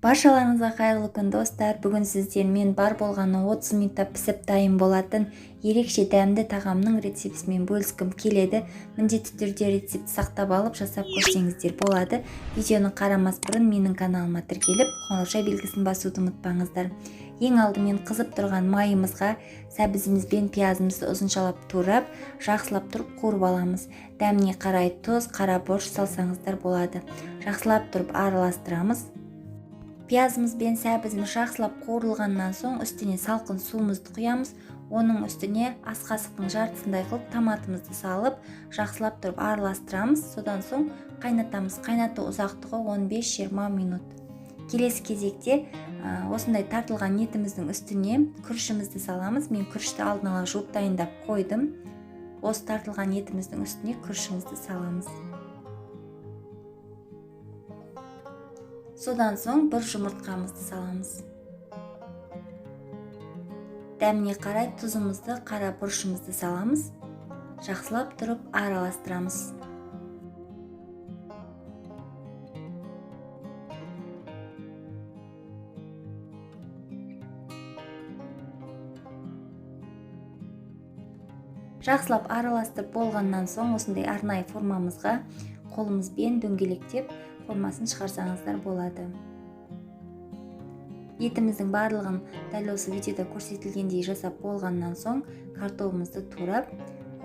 Баршаларыңызға қайырлы күн, достар. Бүгін сіздермен бар болғаны 30 минутта пісіп дайын болатын ерекше дәмді тағамның рецептімен бөліскім келеді. Міндетті түрде рецепт сақтап алып жасап көрсеңіздер болады. Видеоны қарамас бұрын менің каналыма тіркеліп, қоңырауша белгісін басуды ұмытпаңыздар. Ең алдымен қызып тұрған майымызға сәбізіміз бен пиязымызды ұзыншалап турап, жақсылап тұрып қуырып аламыз. Дәміне қарай тұз, қара бұрыш салсаңыздар болады. Жақсылап тұрып араластырамыз. Пиязымыз бен сәбізіміз жақсылап қуырылғаннан соң үстіне салқын суымызды құямыз. Оның үстіне ас қасықтың жартысындай қылып томатымызды салып, жақсылап тұрып араластырамыз. Содан соң қайнатамыз. Қайнату ұзақтығы 15-20 минут. Келесі кезекте осындай тартылған етіміздің үстіне күрішімізді саламыз. Мен күрішті алдын ала жуып дайындап қойдым. Осы тартылған етіміздің үстіне күрішімізді саламыз. Содан соң бір жұмыртқамызды саламыз. Дәміне қарай тұзымызды, қара бұрышымызды саламыз. Жақсылап тұрып араластырамыз. Жақсылап араластырып болғаннан соң осындай арнайы формамызға қолымызбен дөңгелектеп формасын шығарсаңыздар болады. Етіміздің барлығын дәл осы видеода көрсетілгендей жасап болғаннан соң картобымызды турап,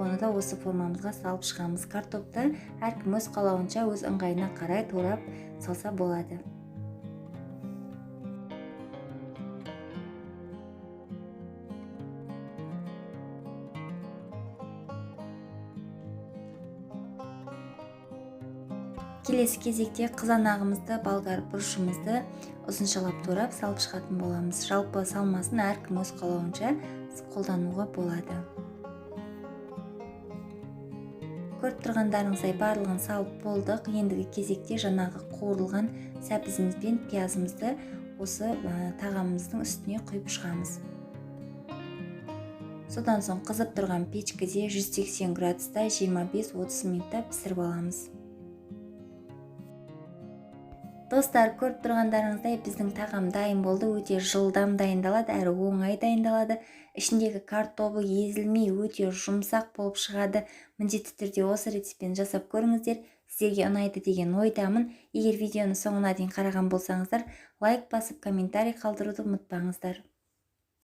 оны да осы формамызға салып шығамыз. Картопты әркім өз қалауынша, өз ыңғайына қарай турап салса болады. Келесі кезекте қызанағымызды, болгар бұрышымызды ұзыншалап турап салып шығатын боламыз. Жалпы салмасын әркім өз қалауынша қолдануға болады. Көріп тұрғандарыңыздай барлығын салып болдық. Ендігі кезекте жаңағы қуырылған сәбізіміз бен пиязымызды осы тағамымыздың үстіне құйып шығамыз. Содан соң қызып тұрған печкеде 180 градуста 25-30 минутта пісіріп аламыз. Достар, көріп тұрғандарыңыздай біздің тағам дайын болды. Өте жылдам дайындалады, әрі оңай дайындалады. Ішіндегі картобы езілмей өте жұмсақ болып шығады. Міндетті түрде осы рецептпен жасап көріңіздер. Сіздерге ұнайды деген ойдамын. Егер видеоны соңына дейін қараған болсаңыздар, лайк басып, комментарий қалдыруды ұмытпаңыздар.